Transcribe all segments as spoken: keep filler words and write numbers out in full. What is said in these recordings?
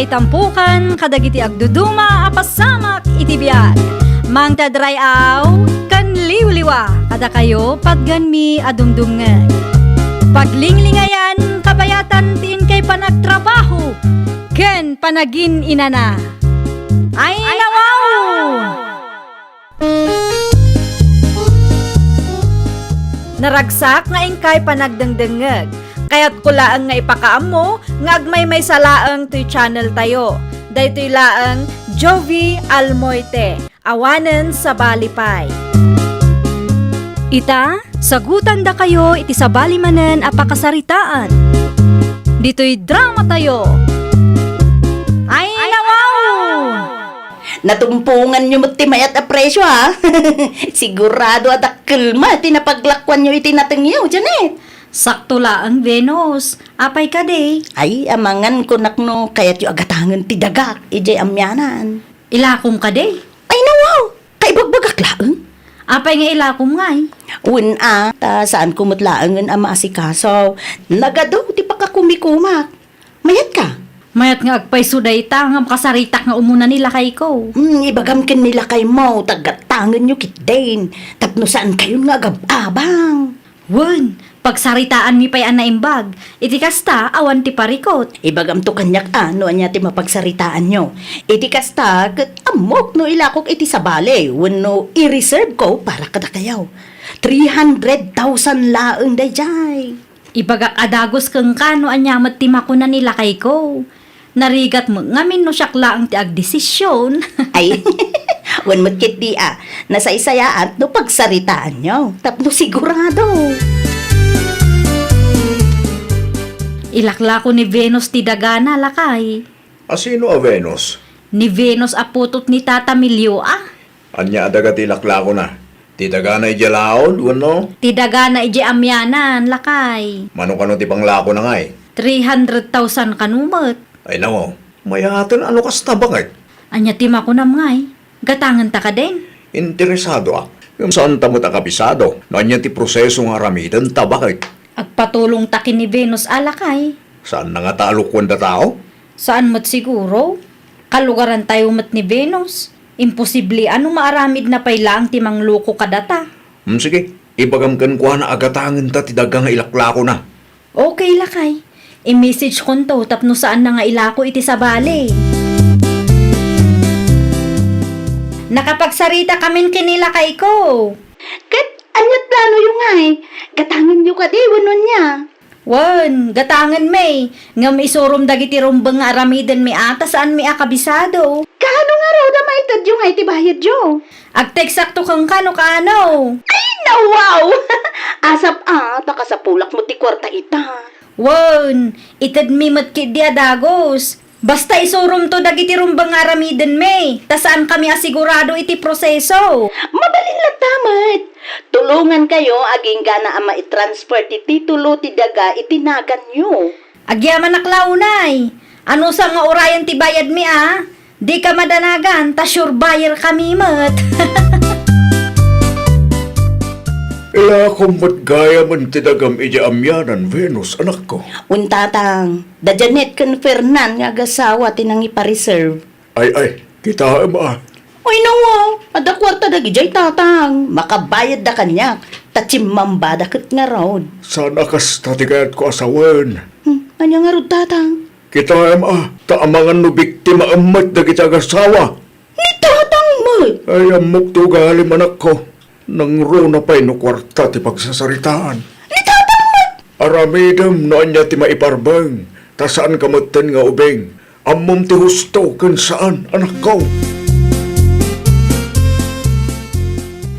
Itampukan kadagiti agduduma a pasamak iti biag. Mangted ray-aw ken liwliwa kadakayo patgenmi a dumdumngeg. Paglinglingayan, kabayatan ti inkay panagtrabaho ken panagin-inana. Ay, nawaw! Naragsak nga inkay panagdengdengngeg. Kayatko laeng nga ipakaammo nga agmaymaysa laeng toy channel tayo. Daytoy laeng Jovie Almoite, awanen sabali pay. Ita, sagutandakayo iti sabali manen a pakasaritaan. Ditoy drama tayo. Ay, nawaw! Natumponganyo met ti mayat a presio, ha? Sigurado a dakkel met ti napaglakuanyo iti natengyo, Janet. Sakto laeng, Venus. Apay kadi? Ay, amangan kunak no kayatyo a gatangen ti dagak idiay amianan. Ilakom kadi? Ay, nawaw! Kaibagbagak laeng. Apay nga ilakom ngay? Wen a, ta saanko met laengen a maasikaso. Nagadu ti pakakumikumak. Mayatka? Mayat nga agpayso dayta nga makasaritak nga umuna ni lakayko. Hmm, ibagam ken ni lakaymo, ta gatangenyo ketdin, tapno saankayon nga agab-abang. Wen, pagsaritaanmi pay a naimbag. Iti kasta, awan ti parikut. Ibagamto kaniak a no ania ti mapagsaritaanyo. Iti kasta, ket ammok no ilakok iti sabali wenno i-reserve ko para kadakayo. Three hundred thousand laeng daydiay. Ibagak a dagus kenka no ania met ti makuna ni lakayko. Narigat met ngamin no siak laeng ti agdesisyon. Ay, wen met ketdi a, nasaysayaat no pagsaritaanyo, tapno sigurado. Ilaklako ni Venus ti dagana, lakay. A sino a Venus? Ni Venus a putot ni Tata Milio a. Ania a daga ti ilaklakona? Ti dagana idiay laod, wenno? Ti dagana idiay amianan, lakay. Mano kano ti panglakona ngay? Three hundred thousand kano met. Ay nao, mayaten a no kasta baket. Ania ti makunam ngay? Gatangenta kadin? Interesadoak. Ngem saanta met a kabisado no ania ti proseso nga aramidenta baket. Agpatulongta ken ni Venus a, lakay. Saanna ngata a lukuanda tao? Saan met siguro. Kalugarantayo met ni Venus. Imposible a no maaramidna pay laeng ti mangluko kadata. Hmm, sige. Ibagam kenkuana a gatangenta ti daga nga ilaklakona. Okay, lakay. I-message konto tapno saanna nga ilako iti sabali. Nakapagsaritakammin ken ni lakayko. Ket ania't planoyo ngay? Gatangenyo kadi wenno ania? Wen, gatangenmi, ngem isurom dagiti rumbeng nga aramidenmi a ta saanmi a kabisado. Kaano ngarud a maitedyo nga iti bayadyo? Agteksakto kenka no kaano. Ay, nawaw! Asap a, ta kasapulak met ti kuarta ita. Wen, itedmi met ketdi a dagus. Basta isuromto dagiti rumbeng nga aramidenmi, ta saankami a sigurado iti proseso. Mabalin latta met. Tulongankayo agingga a maitransfer ti titulo ti daga iti naganyo. Agyamanak la unay. Anusam nga urayen ti bayadmi a? Dika madanagan, ta sure buyer kami met. Ilakom met gayamen ti dagam idiay amianan, Venus, anakko. Wen, Tatang. Da Janet ken Fernan nga agasawa ti nangipareserve. Ay, ay, kitaem a. Ay, nawa, adda kuarta dagidiay, Tatang. Makabayadda kaniak, ta chimmambada ket ngarud. Saan a kasta ti kayatko a sawen? Hmm, ania ngarud, Tatang? Kitaem a, ta amangan no biktimaem met dagiti agasawa. Ni Tatang met! Ay, ammok ti ugalim, anakko. Nangruna pay no kuarta ti pagsasaritaan. Ni Tatang met! Aramidem no ania ti maiparbeng, ta saanka metten nga ubing. Ammom ti husto ken saan, anakko.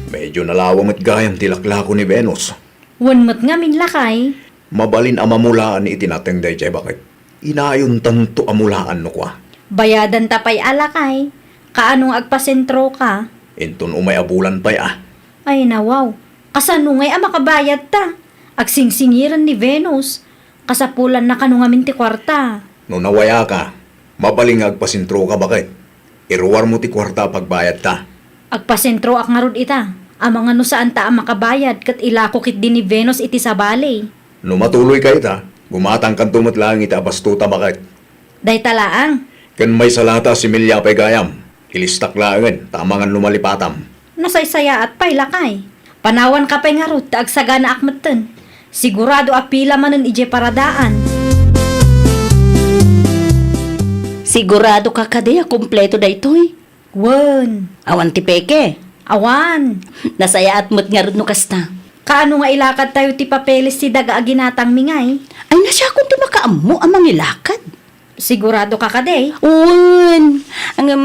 Medyo nalawa met gayam ti laklako ni Venus. Wen met ngamin, lakay. Mabalin a mamulaan iti nateng daydiay baket. Inayontanto a mulaan no kua. Bayadanta pay a, lakay. Kaano nga agpasentroka? Inton umay a bulan pay a. Ay, nawaw. Kasano ngay a makabayadta? Agsingsingiren ni Venus. Kasapulanna kano ngamin ti kuarta. No nawayaka, mabalin nga agpasentroka baket. Iruarmo ti kuarta a pagbayadta. Agpasentroak ngarud ita. Amangan no saanta a makabayad ket ilako ketdi ni Venus iti sabali. No matuloyka ita, gumatangkanto met laeng iti abastota baket. Dayta laeng, Ken maysa la ta a similya pay gayam, ilistak laengen ta amangan no malipatam. Nasaysayaat pay, lakay. Panawanka pay ngarud ta agsaganaak metten. Sigurado a pila manen idiay paradaan. Sigurado ka kadi a kompleto daytoy? Wen. Awan ti peke? Awan. Nasayaat met ngarud no kasta. Kaano nga ilakadtayo ti papeles ti daga a ginatangmi ngay? Ay, na siakon ti makaammo a mangilakad. Sigurado ka kadi? Wen. Ngem,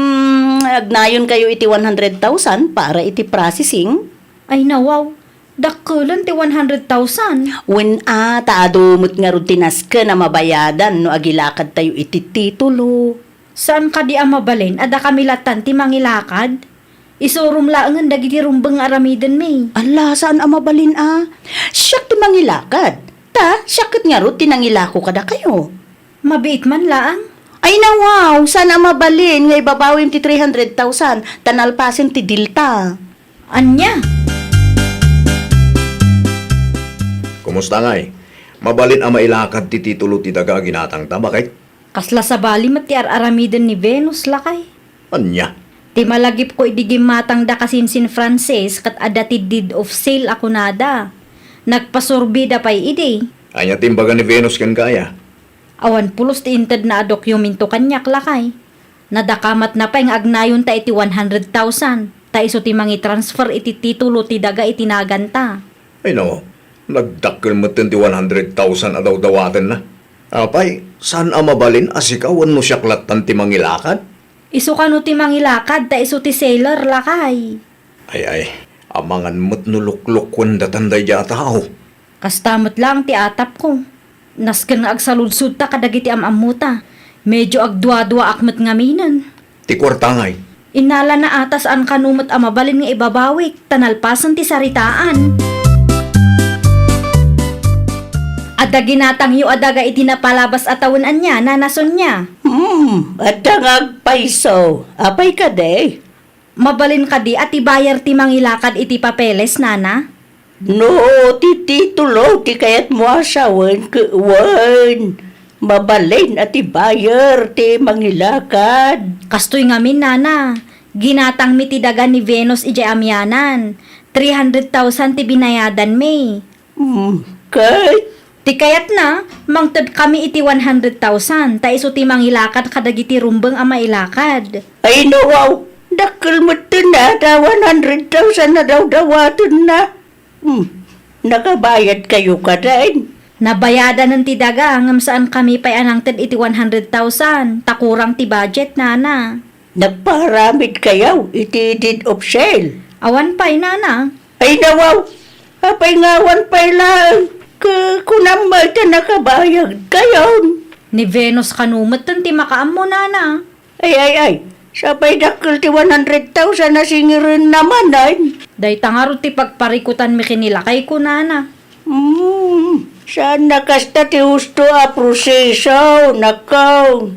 agnayon kayo iti one hundred thousand para iti processing. Ay, nawaw. Dakkelen ti one hundred thousand. Wen a, ta adu met ngarud ti nasken a mabayadan no agilakadtayo iti titulo. Saan kadi a mabalin a dakami lattan ti mangilakad? Isurom laengen dagiti rumbeng nga aramidenmi. Alla, saan a mabalin a. Siak ti mangilakad. Ta, siak ket ngarud ti nangilako kadakayo. Mabiit man laeng. Ay, nawaw, saan a mabalin nga ibabawim ti three hundred thousand, ta nalpasen ti dilta. Ania? Kumusta ngay? Mabalin a mailakad ti titulo ti daga a ginatangta, baket? Kasla sabali met ti ar-aramiden ni Venus, lakay. Ania? Ti malagipko idi gimmatangda kasinsin Frances ket adda ti deed of sale a kunada. Nagpasurbida pay idi. Ania ti imbaga ni Venus kenka aya? Awan pulos ti intedna a dokumento kaniak, lakay. Nadakamatna pay nga agnayonta iti one hundred thousand, ta isu ti mangitransfer iti titulo ti daga iti naganta. Ay, no, nagdakkel metten ti one hundred thousand a dawdawatenna. Apay, saan a mabalin a sika wenno siak lattan ti mangilakad? Isu kano ti mangilakad ta isu ti seller, lakay. Ay, ay, amangan met no luklokuendatan daydiay a tao. Kasta met laeng ti atapko. Nasken nga agsaludsodta kadagiti am-ammota. Medio agduaduaak met ngaminen. Ti kuarta ngay? Innalana a ta saan kano met a mabalin nga ibabawik, ta nalpasen ti saritaan. Adda ginatangyo a daga iti napalabas a tawen ania, Nana Sonia? Hmm, adda nga agpayso. Apay kadi? Mabalin kadi a ti buyer ti mangilakad iti papeles, Nana? No ti titulo ti kayatmo a sawen, ket wen, mabalin a ti buyer ti mangilakad. Kastoy ngamin, Nana. Ginatangmi ti daga ni Venus idiay Amianan. Three hundred thousand ti binayadanmi. Hmm, ket? Ti kayatna, mangtedkami iti one hundred thousand, ta isu ti mangilakad kadagiti rumbeng a mailakad. Ay, nawaw, dakkel metten a ta one hundred thousand a dawdawatenna. Hmm, nakabayadkayo kadi? Nabayadanen ti daga, ngem saankami pay a nangted iti one hundred thousand, ta kurang ti budget, Nana. Nagpaaramidkayo iti deed of sale? Awan pay, Nana. Ay, nawaw! Apay nga awan pay laeng? Ku-, kunam met ta nakabayadkayon. Ni Venus kano metten ti makaammo, Nana. Ay, ay, ay. Sapay dakkel ti one hundred thousand a singirenna manen. Dayta ngarud ti pagparikutanmi ken ni lakayko, Nana. Hmm, saan a kasta ti husto a proseso, nako.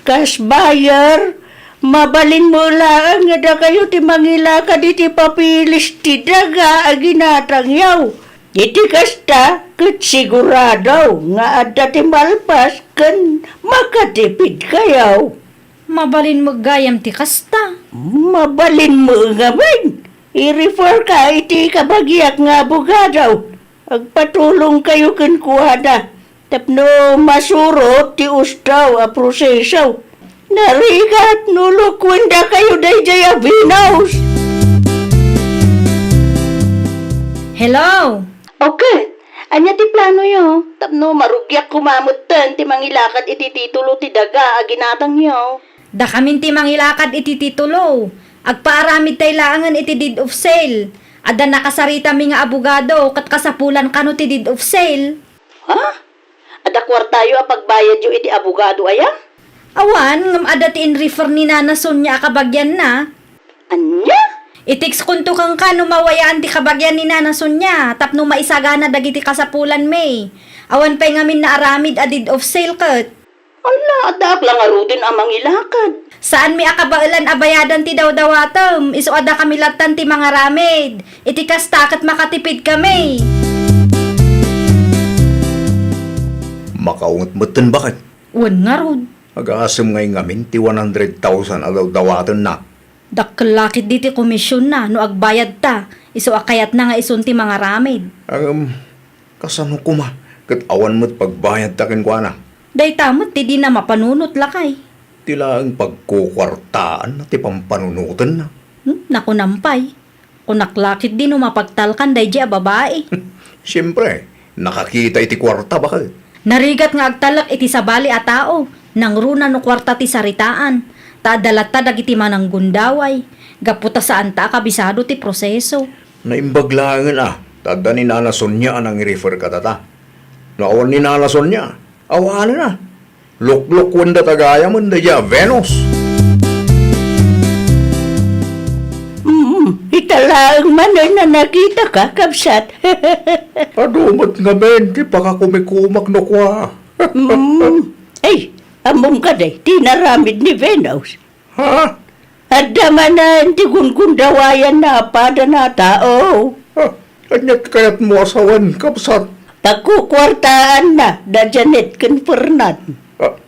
Kas buyer, mabalin met laeng nga dakayo ti mangilakad iti papeles ti daga a ginatangyo. Iti kasta, ket sigurado nga adda ti malpas ken makatipidkayo. Mabalin met gayam ti kasta. Mabalin met ngamin. I-refer ka iti kabagiak nga abogado. Agpatulongkayo kenkuana tapno masurot ti husto a proseso. Narigat no lukuendakayo daydiay a Venus. Hello? Okay. Ania ti planoyo? Tapno marugiak koma metten ti mangilakad iti titulo ti daga a ginatangyo. Dakamin ti mangilakad iti titulo. Agpaaramidtay laengen iti deed of sale. Adda nakasaritami nga abogado ket kasapulan kano ti deed of sale. Ha? Adda kuartayo a pagbayadyo iti abogado aya? Awan, ngem adda ti in-refer ni Nana Sonia a kabagianna. Ania? I-text konto kenka no mawayaan ti kabagian ni Nana Sonia tapno maisagana dagiti kasapulanmi. Awan pay ngamin naaramid a deed of sale ket. Ala, addaak la ngaruden a mangilakad. Saanmi a kabaelan a bayadan ti dawdawatem, isu a dakami lattan ti mangaramid. Iti kasta ket makatipidkami. Makaunget metten, baket. Wen ngarud. Agasem ngay ngamin ti one hundred thousand a dawdawatenna. Dakkel la ketdi ti komisionna no agbayadta, isu a kayatna nga isun ti mangaramid. Ngem, kasano koma ket awan met pagbayadta kenkuana? Dayta met ti dina mapanunot, lakay. Ti laeng pagkukuartaanna ti pampanunotenna. Hmm, nakunam pay. Kunak la ketdi no mapagtalkan daydiay a babai. Siempre, nakakita iti kuarta, baket. Narigat nga agtalek iti sabali a tao, nangruna no kuarta ti saritaan, ta adda latta dagiti mananggundaway, gapu ta saanta a kabisado ti proseso. Naimbag laengen a, ta adda ni Nana Sonia a nangi-refer kadata. No awan ni Nana Sonia, awanen a. Luklukkuenda ta gayamen daydiay a Venus. Mm, ita laeng manen a nakitaka, kabsat. Adu met ngamin ti pakakumikumak no kua. Mm. Ay, ammom kadi ti inaramid ni Venus? Ha? Adda manen ti gungundawayanna a padana a tao. Ah, ania ti kayatmo a sawen, kabsat? Pagkukuartaanna da Janet ken Fernan. Ah,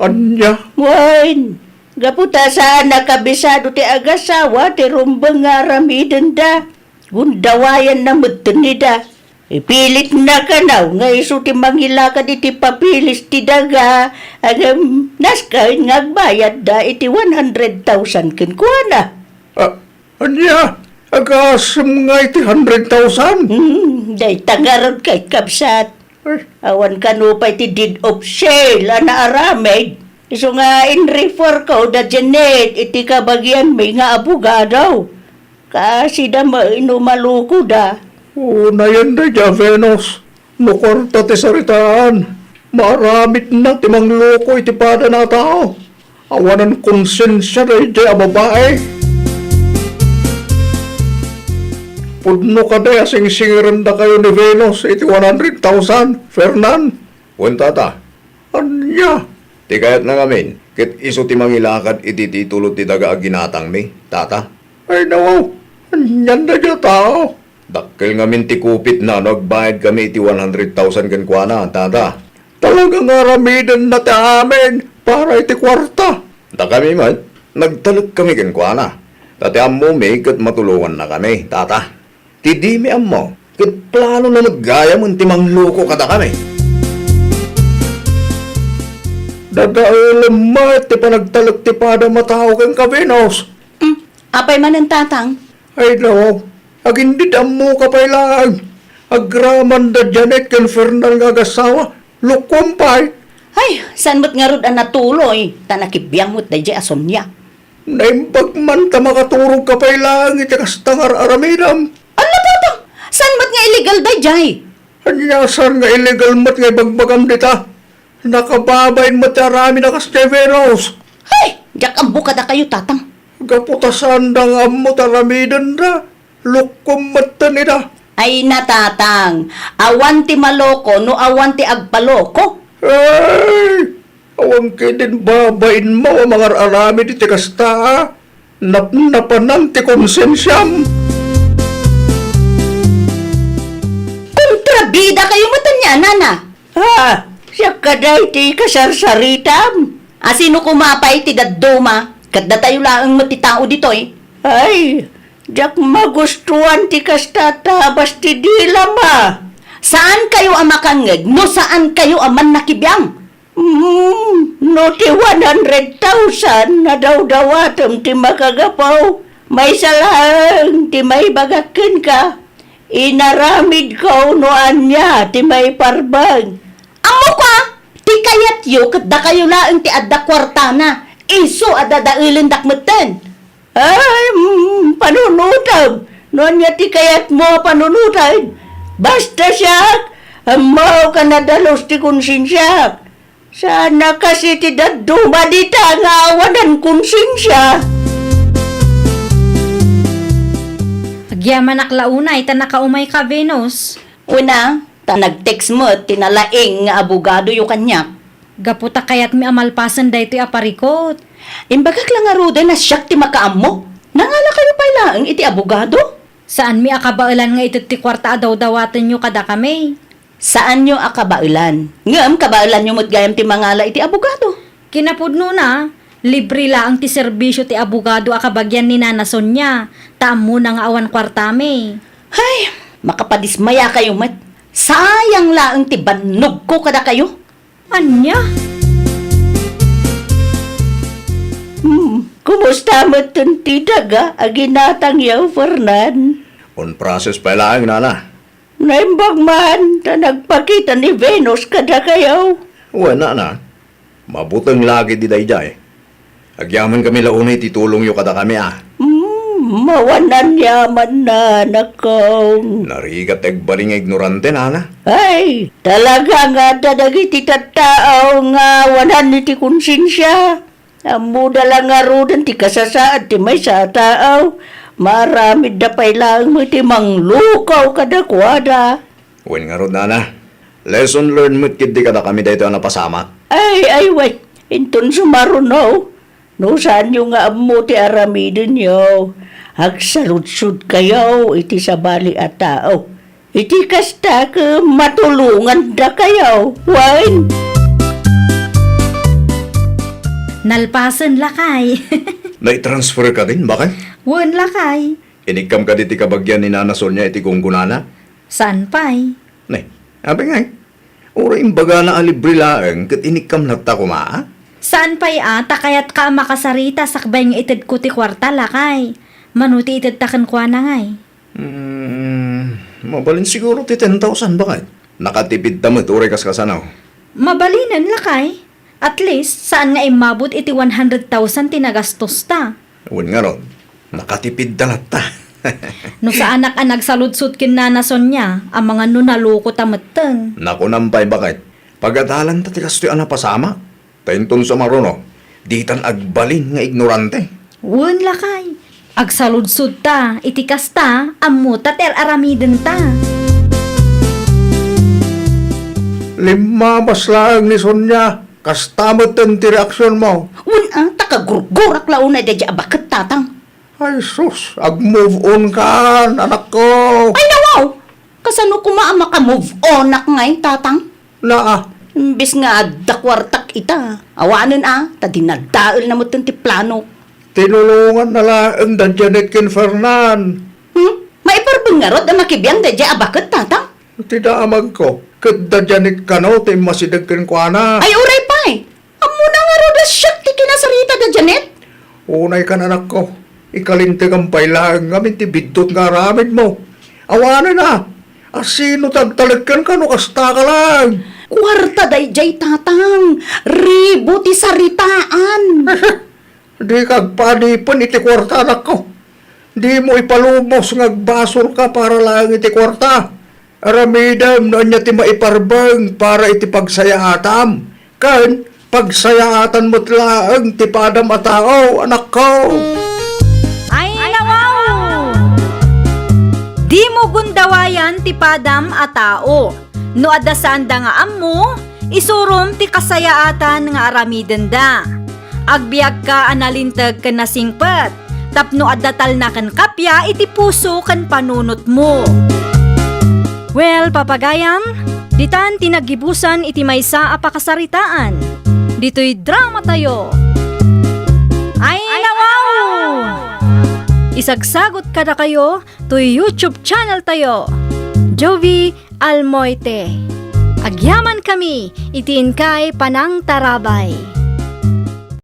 ania? Wen, gapu ta saan a kabisado ti agasawa ti rumbeng nga aramidenda. Gundawayanna metten ida. Ipilitna kano nga isu ti mangilakad iti papeles ti daga, ngem nasken nga agbayadda iti one hundred thousand kenkuana. Ah, ania? Agasem nga iti hundred thousand? Hmm, dayta ngarud, kabsat. Ay. Awan kano pay ti deed of sale a naaramid. Isu nga in-refer ko da Janet iti kabagianmi nga abogado. Kaasi da met no malukoda. Unayen daydiay a Venus. No kuarta ti saritaan, maaramidna ti mangluko iti padana a tao. Awanan konsensia daydiay a babai. Pudno kadi a singsingirendakayo ni Venus iti one hundred thousand, Fernan? Wen, tata. Ania? Ti kayatna ngamin, ket isu ti mangilakad iti titulo ti daga a ginatangmi, tata. Ay, nawaw, anian daydiay a tao? Dakkel ngamin ti kupitna no agbayadkami iti one hundred thousand kenkuana, tata. Talaga nga aramidenna ti amin para iti kuarta. Dakami met, nagtalekkami kenkuana. Ta ti ammomi ket matulongannakami, tata. Ti dimi ammo, ket planona met gayamen ti mangluko kadakami. Dadaelem met ti panagtalek ti padam a tao kenka, Venus. Hmm, apay manen, tatang? Ay, no. Agindid ammoka pay laeng. Agraman da Janet ken Fernan nga agasawa. Lukuam pay. Ay, saan met ngarud a natuloy, ta nakibiang met daydiay a Sonia. Naimbag man ta makaturogka pay laeng iti kasta nga ar-aramidem. Ala, tatang, saan met nga illegal daydiay? Ania saan nga illegal met nga ibagbagam dita? Nakababain met ti aramid a kasdiay, Venus. Hay! Diak ammo kadakayo, tatang. Gapu ta saanda nga ammo ti aramidenda, lukuam metten ida. Ay na, tatang, awan ti maloko no awan ti agpaloko. Ay! Awan ketdin babainmo a mangar-aramid iti kasta, a? Napnapanan ti konsensiam. Kontrabida kayo met ania, nana? Ah, siak kadi ti kasarsaritam. A, sino koma pay ti dadduma? Ket datayo laeng met ti tao ditoy. Ay, diak magustuan ti kasta a tabas ti dilam, a. Saan kayo a makangngeg no saan kayo a mannakibiang? Mm, no ti one hundred thousand a dawdawatem ti makagapu, maysa laeng ti maibagak kenka. Inaramidko no ania ti maiparbeng. Ammok a, ti kayatyo ket dakayo laeng ti adda kuartana, isu a dadaelendak metten. Ay, mm, panunotem. No ania ti kayatmo a panunoten? Basta siak, ammok a nadalus ti konsensiak. Saan a kas iti dadduma dita nga awanan konsensia. Agyamanak la unay ta nakaumayka, Venus. Una, ta nag-text met ti nalaing nga abogadoyo kaniak. Gapu ta kayatmi a malpasen daytoy a parikut. Imbagak la ngaruden a siak ti makaammo. Nangalakayo pay laeng iti abogado? Saanmi a kabaelan nga ited ti kuarta a dawdawatenyo kadakami. Saanyo a kabaelan. Ngem kabaelanyo met gayam ti mangala iti abogado. Kinapudnona, libre laeng ti serbisio ti abogado a kabagian ni Nana Sonia, ta ammona nga awan kuartami. Hay, makapadismayakayo met. Sayang laeng ti bannogko kadakayo. Ania? Hmm, kumusta met ti daga a ginatangyo, Fernan? On process pay laeng, Nana. Naimbag man ta nagpakita ni Venus kadakayo. Wen, Nana. Mabuteng la ketdi daydiay. Agyamankami la unay ti tulongyo kadakami a. Hmm, mawanan yaman, Nana. Narigat ti agbalin nga ignorante, Nana. Ay, talaga nga adda dagiti tattao nga awanan iti konsensia. Ammoda la ngaruden ti kasasaad ti maysa a tao. Maaramidda pay laeng met ti manglukaw kadakuada. Wen ngarud, Nana. Lesson learned met ketdi kadakami daytoy a napasamak. Ay, ay, wen. Inton sumaruno, no saanyo nga ammo ti aramidenyo, agsaludsodkayo iti sabali a tao. Iti kasta ket matulongandakayo. Wen. Nalpasen, lakay. Naitransfer ka din, bakay? Wen, lakay. Inikkam kadi ti kabagian ni Nana Sonia iti gunggonana? Saan pay? Ne, apay ngay? Uray imbagana a libre laeng ket inikkam latta koma, a? Saan pay a, ta kayatka a makasarita sakbay nga itedko ti kuarta, lakay. Mano ti itedta kenkuana ngay? Mm, mabalin siguro ti ten thousand, bakay? Nakatipidta met uray kaskasano. Mabalinen, lakay. At least, saan nga immabot iti one hundred thousand ti nagastosta. Wen ngarud, nakatipidta latta. No saanak a nagsaludsod ken Nana Sonia, amangan no nalokota metten. Nakunam pay, bakay. Pagadalanta ti kastoy a napasamak. Ta inton sumaruno, ditan agbalin nga ignorante. Wen, lakay. Agsaludsodta iti kasta, ammota ti ar-aramidenta. Limmamas laeng ni Sonia, kasta metten ti reaksionmo. Wen a, ta kagurgurak la unay daydiay a baket, tatang. Ay sus, ag-move on kan, anakko. Ay nawaw! Kasano koma a maka-move onak ngay, tatang? Naa. Imbes nga adda kuartak ita, awanen a, ta dinadaelna metten ti planok. Tinulonganna laeng da Janet ken Fernan. Hmm? Maiparbeng ngarud a makibiang daydiay a baket, tatang? Ti damagko, ket da Janet kano ti immasideg kenkuana. Ay, uray pay! Ammona ngarud a siak ti kinasarita da Janet? Unay kan, anakko, ikalintegam pay laeng ngamin ti biddut nga aramidmo. Awanen a, asino ti agtalek kenka no kasta ka laeng? Kuarta daydiay, tatang. Ribo ti saritaan. Dika agpadipen iti kuarta, anakko. Dimo ipalubos nga agbasolka para laeng iti kuarta. Aramidem no ania ti maiparbeng para iti pagsayaatam, ken pagsayaatan met laeng ti padam a tao, anakko. Ay, nawaw! Dimo gundawayan ti padam a tao. No adda saanda nga ammo, isurom ti kasayaatan nga aramidenda. Agbiagka a nalinteg ken nasingpet, tapno adda talna ken kappia iti puso ken panunotmo. Well, papagayam, ditan ti naggibusan iti maysa a pakasaritaan. Ditoy dramatayo. Ay, nawaw! Isagsagot kadakayo toy YouTube channel tayo, Jovie Almoite. Agyamankami iti inkay panangtarabay.